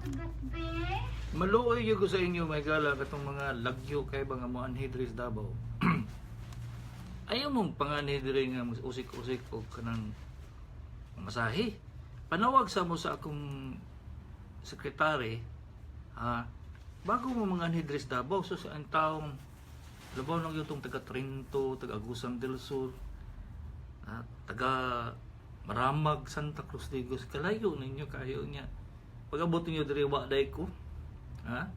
Kugat be. Maluoy gyud ko sa inyo, mga higala, katong mga lagyo kay ba nga moanhi diri sa Davao. Ayaw mong panganhi diri nga usik-usik og kanang masahe. Panawag sa mo sa akong sekretary, ha, bago mo mga anhi diri sa Davao, so sa ang taong labaw nang yutong taga Trento, taga Agusan del Sur, ha, taga Maramag, Santa Cruz Digos, kalayo ninyo kayo niya. Pag-abot ninyo diri, wa day ko. Ha?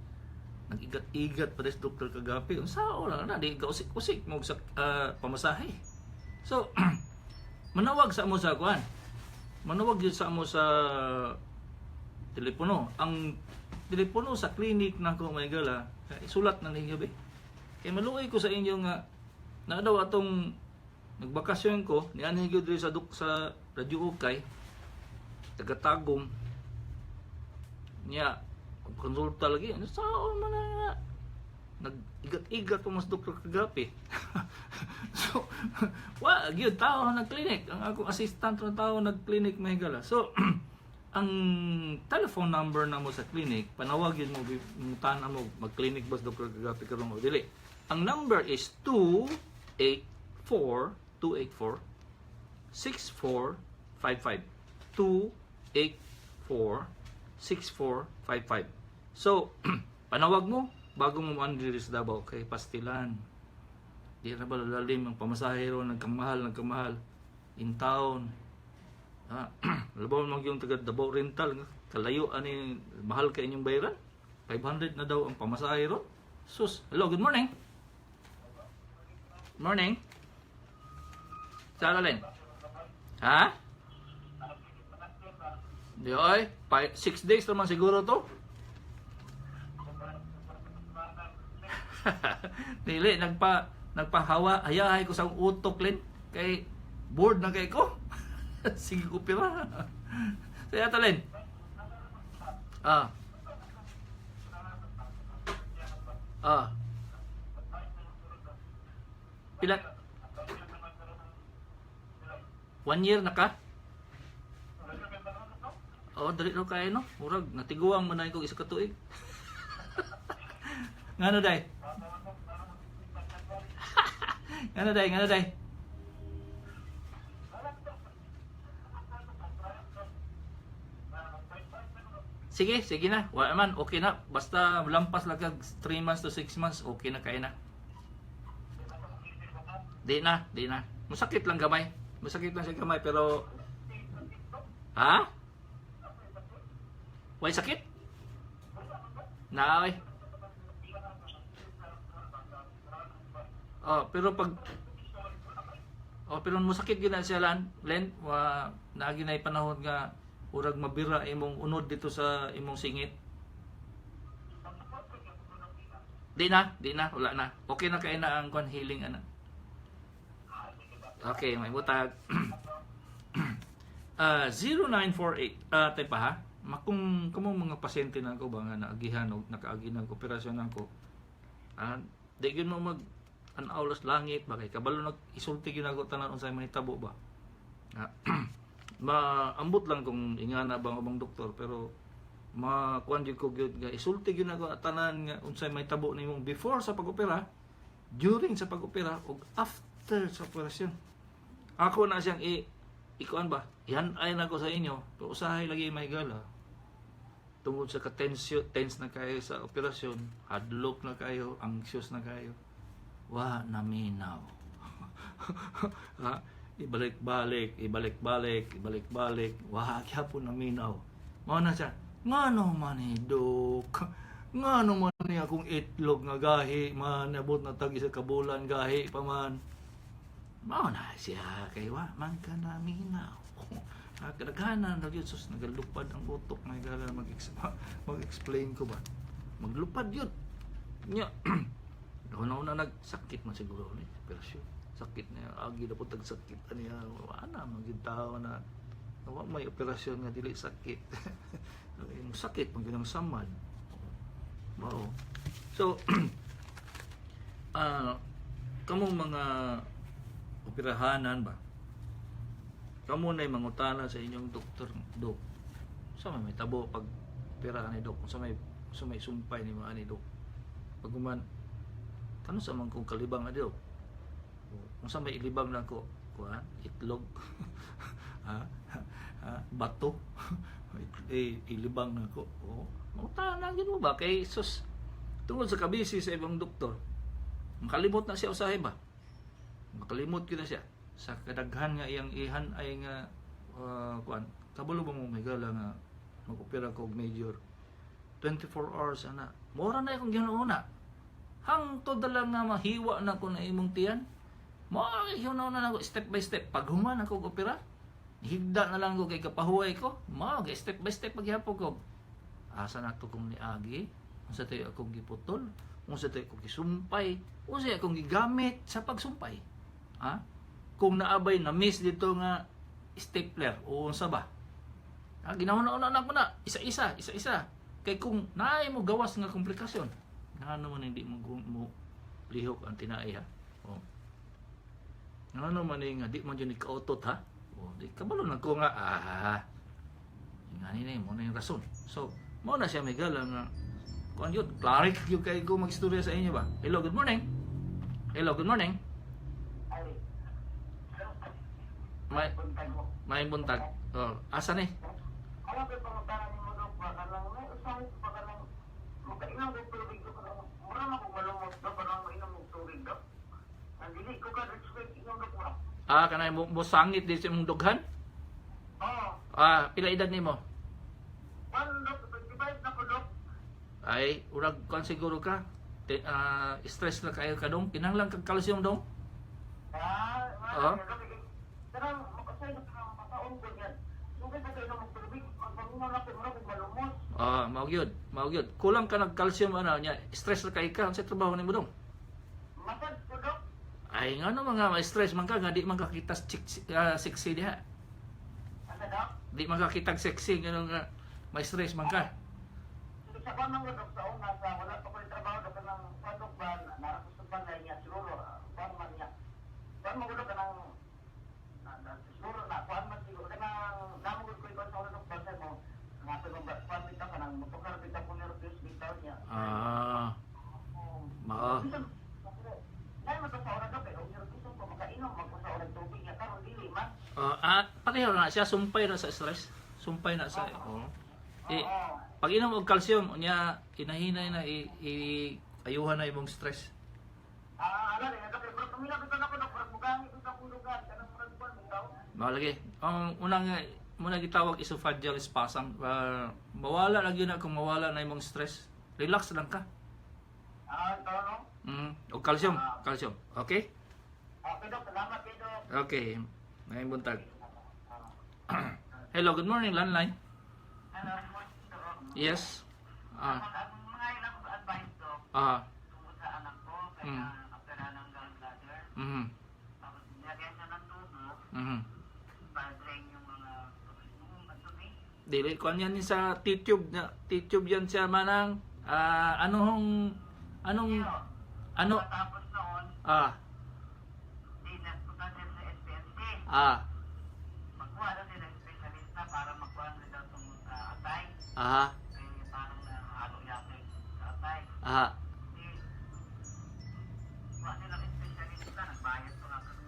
Nag-igat-igat pa rin Dr. Kagapi. Unsa lang na di ka usik-usik mo sa pamasahe. So manawag sa mo sa kuan. Manawag yun sa mo sa telepono. Ang telepono sa clinic na ko, may gala, isulat na ninyo be. Kay maluoy ko sa inyo nga na daw atong nagbakasyon ko ni anhi gyud diri sa duk sa Radyo Ukay, taga Tagum niya, konsulta lagi ano sa man na nag-igat-igat pa mas Dr. Kagapi. So, wa gyud tao nag-clinic. Ang akong assistant ng tao nag-clinic, may gala. So, ang telephone number na mo sa clinic, panawag yun mo, mutana mo, mag-clinic ba sa Dr. Kagapi karon o dili. Ang number is 284 284 6455. 284 6455. So, panawag mo bago mo maan diri sa Davao kay pastilan. Di na ba lalim ang pamasahe ron, nagkamahal, nagkamahal in town. Ha, labaw mag yung taga Davao Rental, nga, kalayo ani mahal kay inyong bayaran. 500 na daw ang pamasahe ron. Sus, hello, good morning. Morning. Sa lalin? Ha? Di ay, 6 days naman siguro to. Dili nagpahawa hayahay ko sa akong utok lin kay bored na kay ko. Sige ko pira. Saya talin. Ah. Ah. Pila? One year na ka? Oo, dali raw kayo, no? Murag, natiguang man na ko isa ka tuig. Ngano day? Ngano day? Ngano day? Sige, sige na. Wala man, okay na. Basta lampas lang kag 3 months to 6 months, okay na kayo na. Di na, di na. Masakit lang gamay. Masakit lang siya gamay pero. Ha? Way sakit? Naay. Oh, pero pag Oh, pero masakit gyud na siya lan, Len, wa naagi na panahon nga urag mabira imong unod dito sa imong singit. Di na, di na, wala na. Okay na kay na ang kwan healing ana. Okay, may butag. 0948 tay pa ha. Makung kamong mga pasyente na ako ba nga naagihan og nakaagi ng operasyon nako. Di gyud mo mag an-aw las langit ba kay kabalo nag isulti gyud nako tanan unsay mahitabo ba. Maambot lang kung ingana bang ubang doktor pero makuan jud ko gyud nga isulti gyud nako tanan nga unsay mahitabo nimong before sa pag-opera, during sa pag-opera ug after sa operasyon. Ako na siyang i ikuan ba? Yan ay nako sa inyo, pero usahay lagi may gala. Tungod sa katensyo, tense na kayo sa operasyon, hadlok na kayo, anxious na kayo. Wa naminaw. Ha? Ibalik-balik, ibalik-balik, ibalik-balik. Wa gyapon naminaw. Mao na siya. Ngano man ni dok? Ngano man ni akong itlog nga gahi man abot na tag isa ka bulan gahi pa man. Mao na siya kay wa man ka naminaw. Ah, kadaghanan na gyud, sus, nagalupad ang utok may gala mag-explain ko ba. Maglupad yun. Nya. Una-una nagsakit man siguro ni operasyon. Sakit na agi na po tag sakit ani wa na man gyud tao na wa may operasyon nga dili sakit. Yung sakit man gyud ang samad. Mao. So kamong mga operahanan ba? Kamo na'y mangutana sa inyong doktor, dok. Sa may tabo pag pag-opera ani, dok? Unsa may sumpay nimo ani, dok? Paghuman kano sa man kong kalibang ani, dok? Unsa may ilibang lang ko, kuan, itlog, ha, ha, bato, eh, ilibang na ko. Oh, mangutana gyud mo ba kay sus, tungod sa kabisi sa ibang doktor, makalimot na siya usahay ba, makalimot gyud na siya sa kadaghan nga iyang ihan ay nga kuan. Kabalo ba mo, may gala, nga mag-opera ko og major, 24 hours ana, mora na akong gihuna hangtod na lang nga mahiwa na ko na imong tiyan. Mo gihuna na ako step by step. Pag human ako og opera, higda na lang ko kay kapahuway ko. Mao step by step paghihapon ko, asa na to kong niagi, unsa tayo akong giputol, unsa tayo akong gisumpay, unsa akong gigamit sa pagsumpay, ha, kung naabay na miss dito nga stapler o unsa ba. Ha, ginahuna-una na ko na isa-isa, isa-isa, kay kung naay mo gawas nga komplikasyon, ngano man hindi mo lihok ang tinai, ha? Oh. Ngano man eh nga di man jud ni kautot, ha? Oh, di kabalo na ko nga ngani na mo na yung rason. So, mo na siya, may gala, nga kuan yun, klaro gyud kay ko magstorya sa inyo ba. Hello, good morning. Hello, good morning. Ay, May buntag mo. May buntag. Oh, asa ni? Ano ba pangutana ni mo, dok? Baka lang, may usahay ko baka lang, makainom ko tubig, dok. Mura na kong malumot, dok. Parang mainom og tubig, dok. Ang dili ko ka respect inom, dok ba? Ah, kanay mo sangit di sa imong dughan? Oo. Ah, pila edad nimo? One, dok, 25 na ko, dok. Ay, urag kuan siguro ka. Stress na kayo ka, dong. Kinahanglan kag calcium, dong. Ah, Oo. wala, dok. Kanang makasahay ko kanang makaon ko yan. Sugay ka inom og tubig. Magpaminaw na ko, mura kong malumot. Ah, mao gyud, mao gyud. Kulang ka nag calcium ana nya. Stress na kay ka sa trabaho nimo, dong. Masad ko, dok. Ay, ngano mga ma-stress man ka nga di man ka kita sexy diha? Asa, dok? Di man ka kitag sexy, ngano nga ma-stress man ka? Sa kuan man dok, sa una sa wala pa ko yung trabaho, dok, kanang kuan, dok, ba nara ko sa balay niya siguro, kuan man niya, kuan man dok, kanang siguro na kuan man siguro kanang namo gud ko kuan sa una, dok, basta mo nga sa ba kuan bitaw kanang motukar bitaw ko nervous bitaw niya. Ah, mao. Dahil man to sa una, dok, kay og nervous ko makainom man ko sa una tubig niya, karon dili man. Ah, pareho na siya, sumpay na sa stress. Sumpay na sa, oh. Eh, pag inom og calcium unya hinahinay na i ayuhan na imong stress. Ah, ala rin dok, pero pamilya bitaw na ko, dok, murag mugangi bitaw kong lugar kanang murag kuan bitaw. Mao lagi. Ang unang muna gitawag esophageal spasm. Mawala lagi na kung mawala na imong stress. Relax lang ka. Ah, ito no. Og calcium, calcium. Okay? Okay, dok, salamat kay dok. Okay. Ngayong buntag. Hello, good morning, landline. Hello, morning, dok. Yes. Ah, Ang mga ilang advice, dok, tungkol sa anak ko, kaya opera ng gallbladder. Tapos nilagyan siya ng tubo, para drain yung mga tubig. Dili kuan yan sa T-tube na T-tube yan siya, manang. Ah, anong anong ano? Tapos noon, di nagpunta sila sa SPMC. Magkuha daw sila ng espesyalista para magkuha na daw tungkol sa atay. Kaya parang nahalo yata yung sa atay. Di, kuha silang espesyalista, nagbayad pa nga ng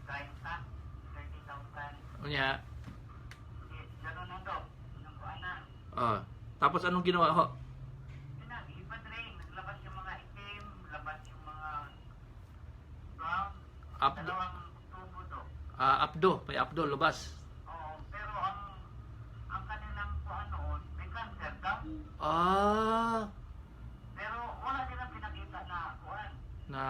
30, 30,000. Unya. Di, ganun na, dok. Nung kuha na. Ah. Tapos anong ginawa ho? Yun na, ipa-drain. Naglabas yung mga itim, labas yung mga brown. Abdo, Dalawang tubo, dok. abdo, may abdo labas. Oo, pero ang kanilang kuha noon, may cancer daw. Pero wala silang pinakita na kuhan. Na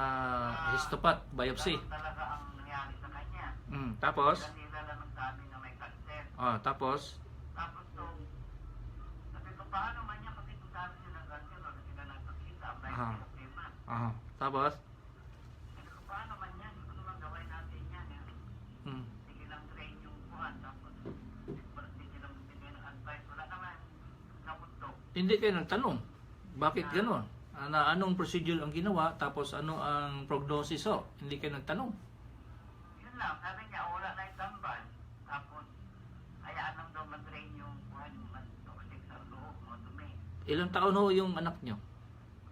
histopath, biopsy. Ganun talaga ang nangyari sa kanya. Tapos Sila sila lang nagsabi na may cancer. Tapos Tapos so, sabi ko, paano man yan kasi kung sabi sila ng cancer, wala sila nagpakita, ang biopsy okay man. Tapos Sabi ko, paano man yan? Ano man gawin natin yan? Eh? Sige lang train yung kuhan. Tapos, wala di sila magbigay ng advice. Wala naman gamot to. Hindi kayo nagtanong. Bakit gano'n? Ana, anong procedure ang ginawa tapos ano ang prognosis ho? Hindi kayo nagtanong. Yun lang, sabi niya, wala na yung tambal. Tapos, hayaan lang daw mag-drain yung kuhan, yung mas toxic sa loob, mga dumi. Ilang taon ho yung anak nyo?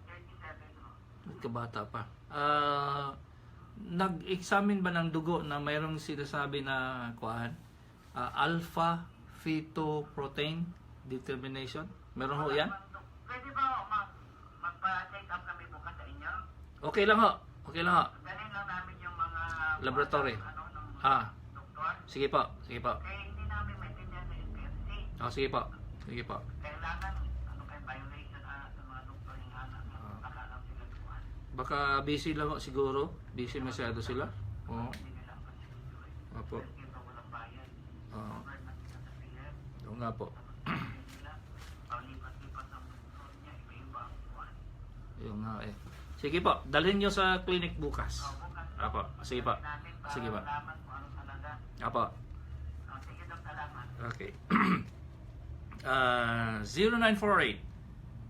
37 ho. Kabata pa. Nag-examine ba ng dugo na mayroong sinasabi na kuan? Alpha fetoprotein determination? Meron ho yan? Pwede ba ho, magpa-check up kami bukas sa inyo? Okay lang ho. Okay lang ho. Dalhin lang namin yung mga Laboratory. ano, ng doktor. Sige po. Sige po. Kaya hindi namin maintindihan sa SPMC. Oh, sige po. Sige po. Kailangan, ano kay violation sa mga doktor yung anak. Baka lang sila duwan. Baka busy lang ho siguro. Busy masyado sila. Oo. Hindi nila ang konstitute. Opo. Kasi ba walang bayad. Oo. Covered na sila sa PhilHealth. Oo nga po. Tapos sabi nila, palipat-lipat ang doktor niya, iba-iba ang buwan. Yung nga eh. Sige po, dalhin nyo sa clinic bukas. So, bukas, Apo, sige po. namin para Sige po. malaman kung ano talaga. Apo. Oh, sige, Dok, salamat. Okay. 0948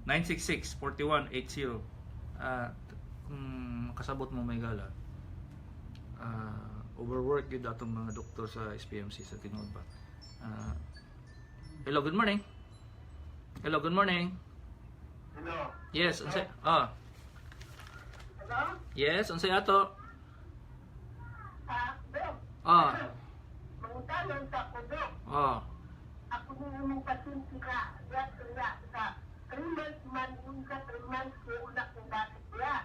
966 4180. Kung kasabot mo may gala. Overwork gyud atong mga doktor sa SPMC sa tinuod ba. Hello, good morning. Hello, good morning. Hello. Yes, unsay? Hello? Yes, unsay ato? Dok. Mangutalon sa ako, Dok. Ako ni imong pasyente ka, diya sa sa 3 months man, yung sa 3 months ko una kong bakit diya.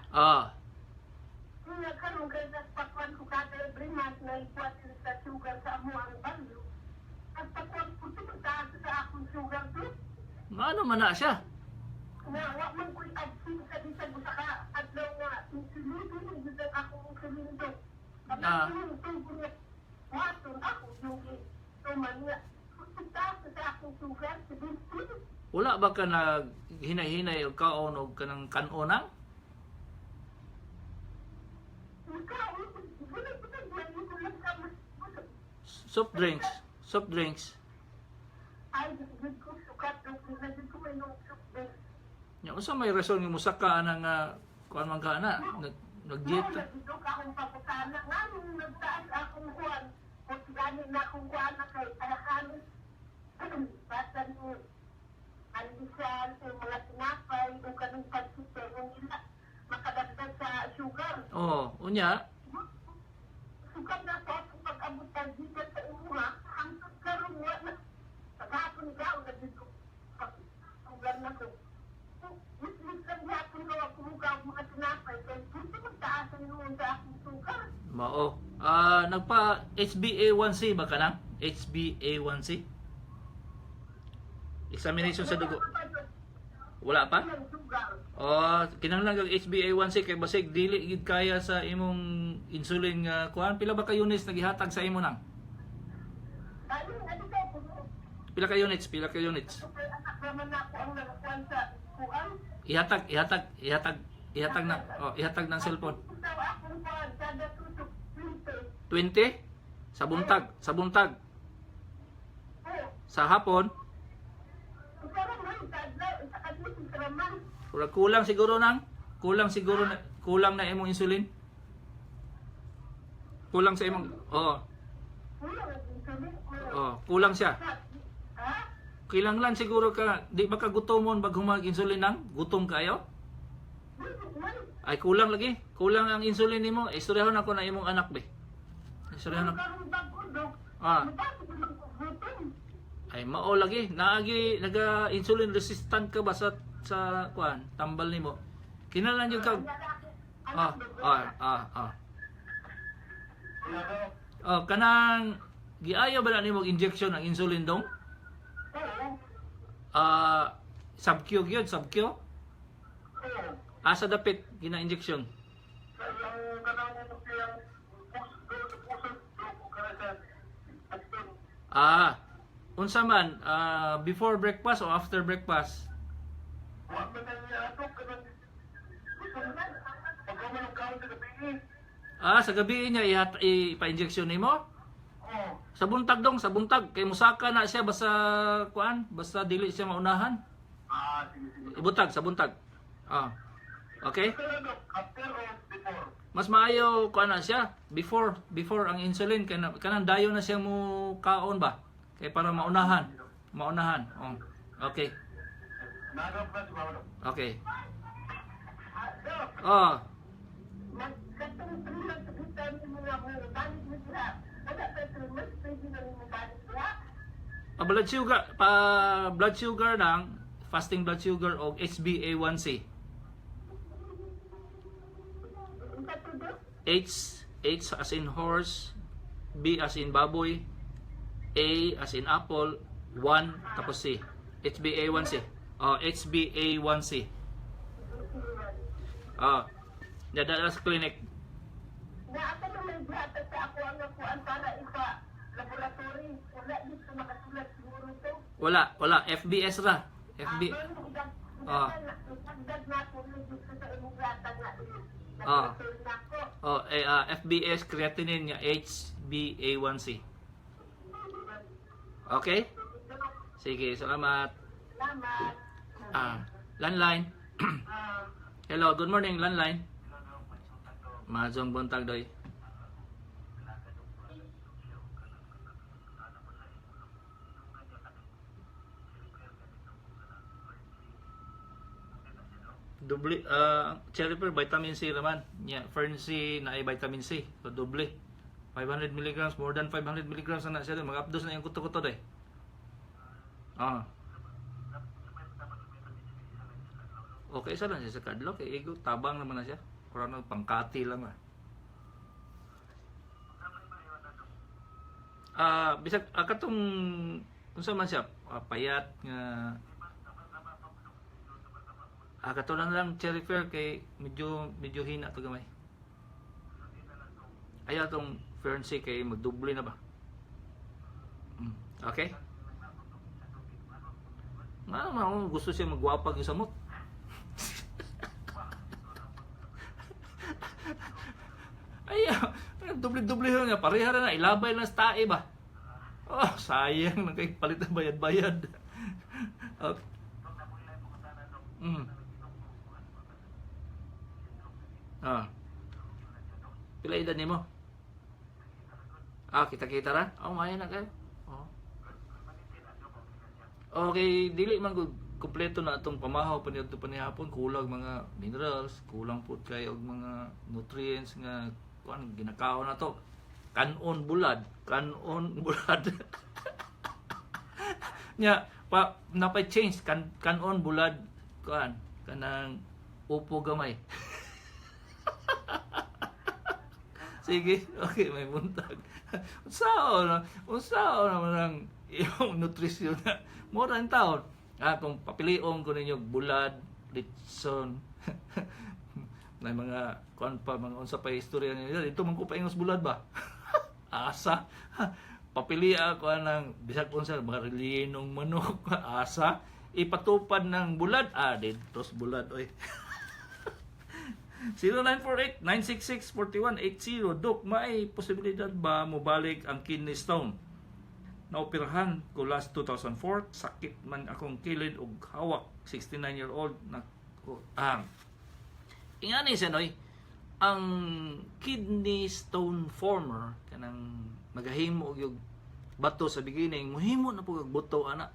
Kaya karon kay nagpakwan ko kada every month na ikuat sa sugar sa amo ang value. At pakwan ko tumataas sa akong sugar do. Ano man na siya? Na wa man ko'y absent sa bisag usa ka adlaw nga insulin dili gyud ang akong insulin do. Yung tubo nga waton ako yung tuman nga tumataas sa akong sugar 17. Wala ba ka nag hinay-hinay og kaon og kanang kanonang? Ikaw, wala ko naglayo ko lang ka mas Soft drinks, soft drinks. Ay, gud ko sukat do na gud ko may nung sukat. Nya unsa may rason nga musaka ana nga kuan man ka ana nag nag-diet. Mao na ka akong paputana nga nung nagtaas akong kuan. Kung gani na akong kuan na kay halos basta ni andisal o mga tinapay o kanong pansit pero ila makadagdag sa sugar. Oh, unya. Sukat na to akong pag-abot ng dito sa imuha hangtod karon wa na pagapon ka o nagdito pag-sugar na ko. Mismis lang gyapon ko ako muka og mga tinapay kay gusto magtaas ang noon sa akong sugar. Mao. Nagpa HbA1c ba ka na? HbA1c? Examination sa dugo. Wala pa? Walang sugar. Oh, kinahanglan kag HbA1c kay basig dili gid kaya sa imong insulin nga kuan. Pila ba ka units nagihatag sa imo nang? Ano, ano ka ko? Pila ka units? Pila ka units? Super anak naman ako ang nakakuan sa kuan. Ihatag, ihatag, ihatag, ihatag na, oh, ihatag ng cellphone. Daw akong kuan kada tutok 20. 20 sa buntag, sa buntag, Oh, sa hapon, isa ra man sa adlaw, isa ka adlaw, isa ra man. Murag kulang siguro nang, kulang siguro na, kulang na imong insulin. Kulang sa imong, oo, Kulang ang insulin ko. oo, kulang siya. Ha? Kinahanglan siguro ka, di ba ka gutomon bag humag insulin nang? Gutom kayo? Dili man. Ay kulang lagi, kulang ang insulin nimo. Istoryahon ako na imong anak be. Istoryahan ako. Karon bag-o, Dok. Mataas ko lang gutom. Ay mao lagi, naagi naga insulin resistant ka ba sa kuan, tambal nimo. Kinahanglan jud ka. Oh, kanang giayo ba na nimo og injection ang insulin dong? Oo. Sub-Q gyud, sub-Q. Oo. Asa dapit gina injection? Unsa man, before breakfast o after breakfast? Sa gabi niya ihat ipa-injection nimo? Sa buntag dong, sa buntag kay musaka na siya basta kuan, basta dili siya maunahan. Sige, sige. Buntag, sa buntag. Okay? Pero Dok, after or before? Mas maayo kuan na siya before before ang insulin kay kanang dayon na siya mo kaon ba? Kay para maunahan. Maunahan. Oh. Okay. Nadok ba si Pablo? Okay. Ah, Dok, Oh, magkatong 3 months kita ni mga balik mo sila. Wala pa 3 months, pwede na mo balik sila. pa blood sugar, pa blood sugar lang, fasting blood sugar og HbA1c. Unsa to, Dok? H H as in horse, B as in baboy, A as in apple, 1 tapos C. HbA1c. Oh, HbA1c. Oh. Dadala sa clinic. Na ako na may gihatag sa ako ang nakuan para ipa laboratory. Wala dito makasulat siguro to. Wala, wala. FBS ra. FB. Ah. Dagdag na ako ni dito sa imong gihatag na laboratory na ako. Oh, eh, FBS creatinine nga HbA1c. Okay? Sige, salamat. Salamat. Landline. Ah. Hello, good morning, landline. Mazong buntag doy. Doble, cherry pear vitamin C raman. Nya, Fern C na ay vitamin C. So doble. 500 milligrams, more than 500 milligrams na na siya. Mag-updose na yung kuto-kuto doy. Ah. Okay sa lang siya sa kadlok kay igo tabang naman na siya. Kuran og pangkati lang ah. Bisag katong unsa man siya, payat nga kato lang lang cherry fair kay medyo medyo hina to gamay. Ayaw tong Fern C kay magdoble na ba. Okay? Nga naman ako gusto siya magwapag yung samot. Ay, doble-doble yun nga. Pareha na, ilabay lang sa tae ba? Oh, sayang na kay palit na bayad-bayad. Okay. Ah. Pila edad nimo? Ah, kita-kita ra? Oh, maayo na kayo. Oh. Okay, dili man gud kompleto na atong pamahaw pa niadto pa nihapon, kulang mga minerals, kulang pud kay og mga nutrients nga kuan ginakaon na to. Kanon bulad, kanon bulad. Nya pa napay change kan kanon bulad kuan kanang upo gamay. Sige, okay, may buntag. Unsaon na, unsaon naman ang iyong nutrisyon na mura ang taon. Kung papilion ko ninyo bulad, litson, na mga kuan pa mga unsa pa istorya ninyo dito man ko paingos bulad ba. Asa papili ako ng bisag unsa mga relinong manok, asa ipatupad ng bulad, didtos bulad oy. 0948-966-4180. Dok, may posibilidad ba mobalik ang kidney stone? Naoperahan ko last 2004. Sakit man akong kilid og hawak. 69-year-old na ko. Ingani siya, noy. Ang kidney stone former, kanang magahimo og yung bato sa beginning, muhimo na po og buto, ana.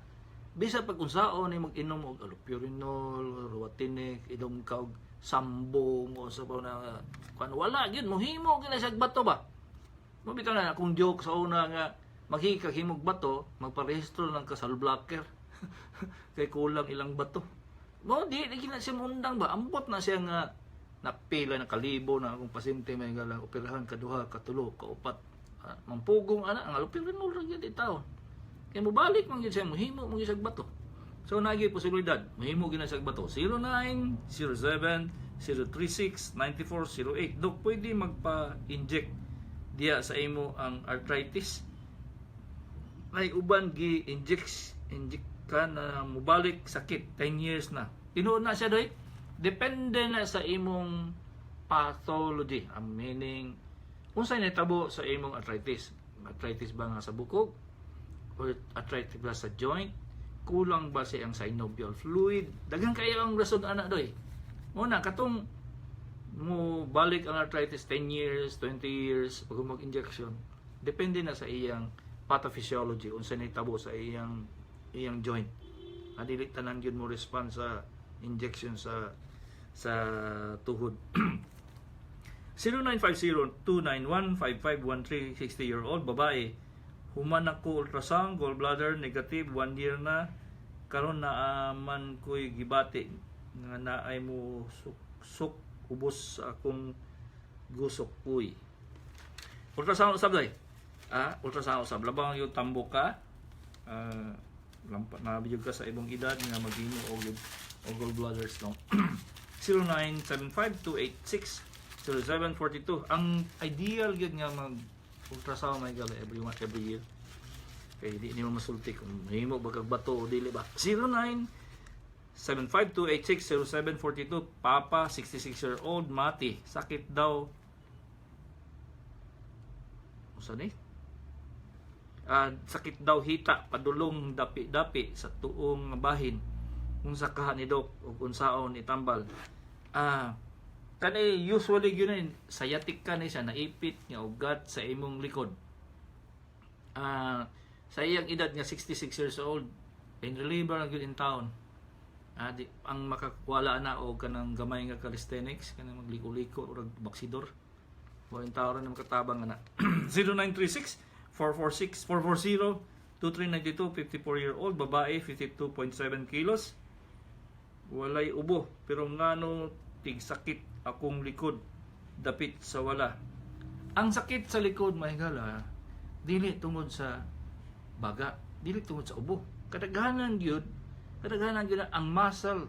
Bisa pag unsaon ni mag-inom og allopurinol, ruwatinik, inom ka og sambong o sa pa na kuan, wala gyud mohimo gyud na siya og bato ba. Mo bitaw na akong joke sa una nga maghikag himog bato, magparehistro lang ka sa blocker. Kay kulang ilang bato. Mo di na siya mundang ba, ambot na siya nga napila na kalibo na akong pasyente may galang operahan kaduha, katulo, kaupat. Mampugong ana ang allopurinol ra gyud taon. Kay mobalik man gyud siya, mohimo man gyud siya og bato. So naay posibilidad, mohimo gyud na siya og bato. 0907 036 9408. Dok, pwede magpa-inject diya sa imo ang arthritis? May uban gi inject inject ka na mobalik sakit 10 years na. Tinuod na siya doy. Depende na sa imong pathology. Ang meaning unsay nahitabo sa imong arthritis? Arthritis ba nga sa bukog? Or arthritis ba sa joint? Kulang ba sa iyang synovial fluid? Daghan kayo ang rason ana doy. Muna katong mo balik ang arthritis 10 years, 20 years pag mag-injection. Depende na sa iyang pathophysiology, unsa nahitabo sa iyang iyang joint. Dili tanan gyud mo respond sa injection sa tuhod. 0950-291-5513, 60-year-old babae. Human ako ultrasound, gallbladder negative, one year na. Karon naa man ko'y gibati nga naay mo suk ubos sa akong gusok kuy. Ultrasound usab day. Ultrasound usab. Labang yung tambok ka. Lampa na ka sa ibang edad nga maghimo og gallbladder stone. 0975-286-0742. Ang ideal gyud nga mag ultrasound may gala every one every year. Kay di nimo masulti kung mahimo ba kag bato o dili ba. 09 752860742. Papa, 66-year-old, mati. Sakit daw. Usa ni? Sakit daw hita, padulong dapi-dapi sa tuong bahin. Unsa kaha ni Dok ug unsaon itambal? Kani usually gyud ni sciatic ka ni siya, naipit nga ugat sa imong likod. Sa iyang edad nga 66 years old, pain reliever ang gyud in town. Di, ang makakuwala na og kanang gamay nga calisthenics, kanang magliko-liko or baksidor. Wa in taon na makatabang ana. 0936 446 440 2392, 54-year-old babae, 52.7 kilos. Walay ubo pero ngano tigsakit akong likod dapit sa wala? Ang sakit sa likod, mahigala, dili tungod sa baga, dili tungod sa ubo. Kadaghanan gyud ang muscle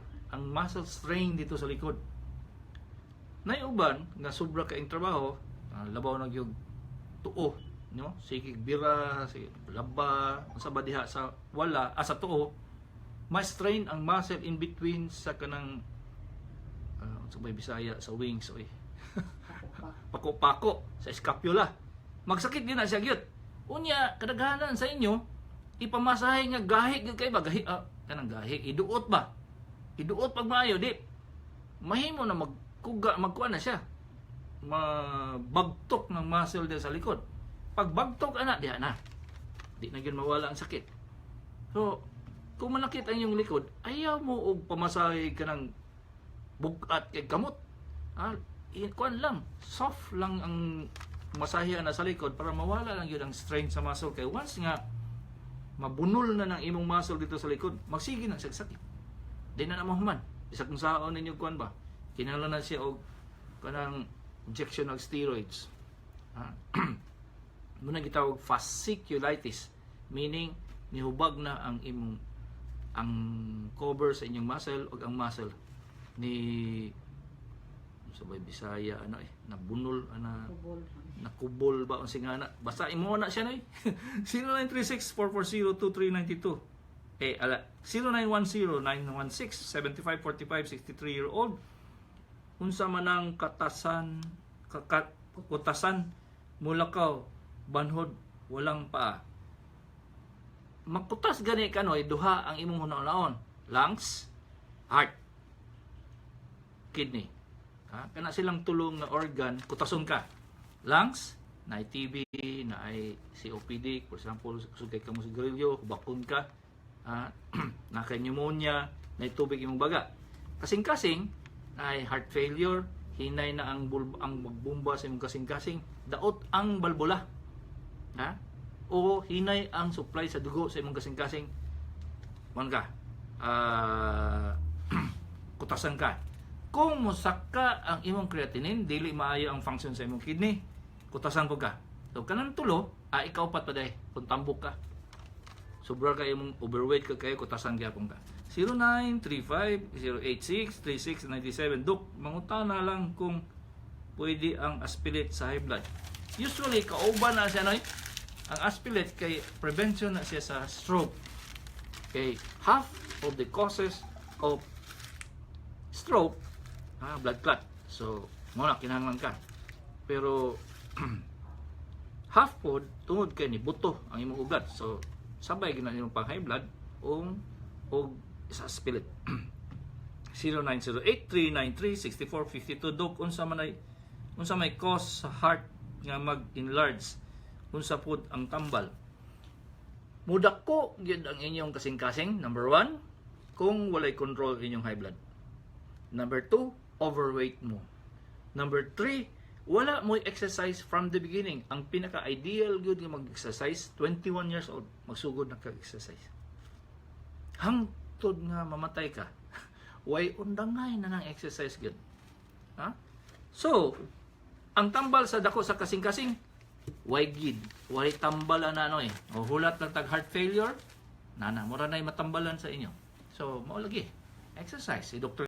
strain dito sa likod. Nay uban nga sobra kaing trabaho, labaw na gyud tuo, no? Sige bira, sige laba, unsa ba diha sa wala, sa tuo, ma-strain ang muscle in between sa kanang unsa ba Bisaya sa wings, oy? Pako-pako sa scapula. Magsakit din na siya gyud. Unya kadaghanan sa inyo ipamasahe nga gahi gyud kay ba gahi, kanang gahi iduot ba? Iduot pag maayo di mahimo na magkuga, magkuan na siya. Mabagtok ng muscle diya sa likod. Pag bagtok ana diha na. Di na gyud mawala ang sakit. So, kung manakit ang inyong likod, ayaw mo og pamasahe kanang bugat kay kamot. Kuan lang, soft lang ang masahe na sa likod para mawala lang yun ang strain sa muscle, kay once nga mabunol na ng imong muscle dito sa likod, magsige na siya sakit. Di na na mahuman. Bisag kung saon ninyo kuan ba, kinahanglan na siya og kanang injection og steroids. Muna gitawag fasciculitis, meaning nihubag na ang imong ang cover sa inyong muscle o ang muscle ni sa bay Bisaya ano eh, nabunol ana. Kubol. Nakubol ba ang singana, basta imo na siya na eh. 0936-440-2392, eh ala, 0910-916-7545, 63-year-old. Unsa man ang katasan kutasan mulakaw banhod walang paa? Makutas gani kanoy, duha ang imong hunaon: lungs, heart, kidney. Ha, kana silang tulong nga organ kutason ka. Lungs, na TB, na ay COPD, for example, sugay ka mo sigarilyo, hubakon ka, na kay pneumonia, na tubig imong baga. Kasing-kasing ay heart failure, hinay na ang magbumba sa imong kasing-kasing, daot ang balbula. Ha? O hinay ang supply sa dugo sa imong kasing-kasing. Man ka. Kutasan ka. Kung mosaka ang imong creatinine, dili maayo ang function sa imong kidney, kutasan po ka. So kanang tulo, ikaw pat paday kung tambok ka. Sobra ka imong overweight ka kayo, kutasan gyapon ka. 0935-086-3697. Dok, mangutana lang kung pwede ang aspilet sa high blood. Usually, kauban na siya, noy. Ang aspilet kay prevention na siya sa stroke. Kay half of the causes of stroke, blood clot. So, mo na kinahanglan ka. Pero half pod tungod kay ni buto ang imong ugat. So, sabay gina imong pang high blood og sa aspilet. 0908-393-6452. Dok, unsa may cause sa heart nga mag-enlarge? Unsa pud ang tambal? Mudako gyud ang inyong kasing-kasing, number one. kung walay control inyong high blood. Number two, overweight mo. Number three, wala mo exercise from the beginning. Ang pinaka-ideal good nga mag-exercise, 21 years old, magsugod na ka-exercise. Hangtod nga mamatay ka, way undangay na ng exercise gud. Ha? So, ang tambal sa dako sa kasing-kasing, way gid, way tambal na ano eh. O hulat lang tag heart failure, nana, mura na matambalan sa inyo. So, mao lagi. Exercise. Si Dr.